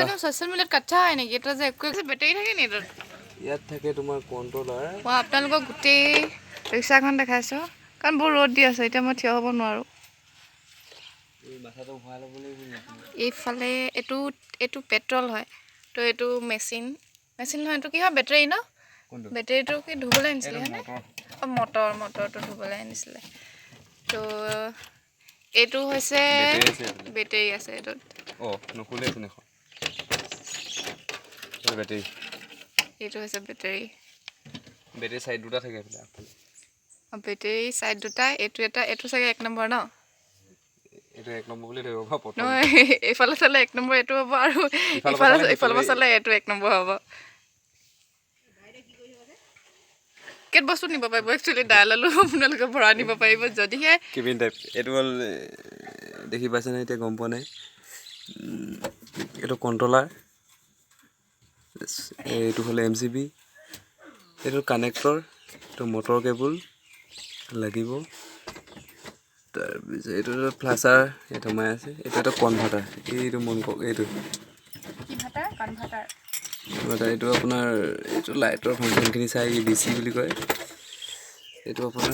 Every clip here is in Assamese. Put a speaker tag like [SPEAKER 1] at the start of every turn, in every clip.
[SPEAKER 1] একদম ছ'চিয়েল মিডিয়াত কাচ্চা হয় নেকি? এটা যে একো বেটেৰী থাকে নি এইটোত?
[SPEAKER 2] ইয়াত থাকে তোমাৰ কণ্ট্ৰলাৰ।
[SPEAKER 1] মই আপোনালোকক গোটেই ৰিক্সাখন দেখাইছোঁ, কাৰণ বহুত ৰ'দ দি আছে, এতিয়া মই থিয় হ'ব নোৱাৰোঁ।
[SPEAKER 2] এই মাথাটো ভৰাই ল'ব লাগিব নেকি?
[SPEAKER 1] এইফালে এইটো পেট্ৰল হয়। তো এইটো মেচিন, মেচিন নহয়, এইটো কি হয়, বেটেৰী ন?
[SPEAKER 2] কোনটো?
[SPEAKER 1] বেটেৰীটো কি ধুবলৈ আনিছিলে
[SPEAKER 2] এইটো
[SPEAKER 1] হয়নে?
[SPEAKER 2] মটৰ।
[SPEAKER 1] অঁ, মটৰটো ধুবলৈ আনিছিলে। তো এইটো হৈছে
[SPEAKER 2] বেটেৰী আছে এইফালে।
[SPEAKER 1] বেটেৰী আছে এইটোত।
[SPEAKER 2] অঁ, নোখোলেচোন এখন। এইটো বেটেৰী।
[SPEAKER 1] এইটো হৈছে বেটেৰী।
[SPEAKER 2] বেটেৰী চাইড দুটা থাকে এইফালে আগফালে।
[SPEAKER 1] অঁ, বেটেৰী চাইড দুটা, এইটো এটা, এইটো চাগে এক নম্বৰ ন?
[SPEAKER 2] এইটো এক নম্বৰ বুলি ধৰিব পাৰা প্ৰথম।
[SPEAKER 1] নহয়, এইফালে চালে এক নম্বৰ এইটো হ'ব আৰু
[SPEAKER 2] ইফালৰ পৰা চালে
[SPEAKER 1] ইফালৰ পৰা
[SPEAKER 2] সেইটো।
[SPEAKER 1] চালে এইটো এক নম্বৰ হ'ব। কেইটা বস্তু নিব পাৰিব একচুৱেলি? দাইল আলু আপোনালোকে ভৰাই নিব পাৰিব যদিহে
[SPEAKER 2] কেবিন টাইপ। এইটো হ'ল, দেখি পাইছেনে এতিয়া গম পোৱা নাই। এইটো কণ্ট্ৰলাৰ, এইটো হ'ল এম চি বি, এইটো কানেক্টৰ, এইটো মটৰ কেবুল লাগিব। তাৰপিছত এইটো এটা ফ্লাছাৰ, ইয়াত সোমাই আছে। এইটো এটা কনভাৰ্টাৰ, এইটো মন কৰক, এইটো
[SPEAKER 1] কি ভাটাৰ, কনভাৰ্টাৰ।
[SPEAKER 2] কনভাৰ্টাৰ। এইটো আপোনাৰ এইটো লাইটৰ ফাংচনখিনি চাই ডি চি বুলি কয়। এইটো আপোনাৰ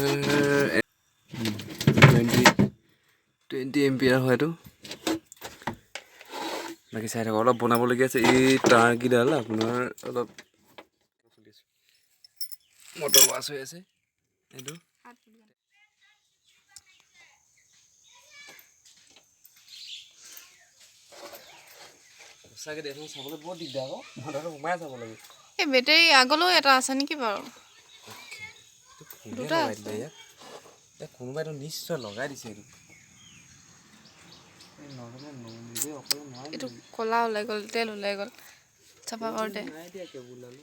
[SPEAKER 2] 20 এম্পিয়াৰ হয় এইটো। বাকী চাই থাকক, অলপ বনাবলগীয়া আছে। এই তাঁৰকেইডাল আপোনাৰ অলপ মটৰ ৱাছ হৈ আছে এইটো। সঁচাকৈ দেখোন চাবলৈ বৰ দিগদাৰ আকৌ, মাথাটো সোমাই চাব লাগে।
[SPEAKER 1] এই বেটেৰী আগলৈও এটা আছে নেকি বাৰু?
[SPEAKER 2] এইটো কোনে
[SPEAKER 1] দুটা
[SPEAKER 2] লগাই
[SPEAKER 1] আছে।
[SPEAKER 2] দিলে ইয়াত? ইয়াত কোনোবাইতো নিশ্চয় লগাই দিছে এইটো। এই নহ'লে নিজে অকলে নোৱাৰিম।
[SPEAKER 1] এইটো ক'লা ওলাই গ'ল, তেল ওলাই গ'ল চাফা কৰোঁতে।
[SPEAKER 2] নাই দিয়া কেবুলডালো।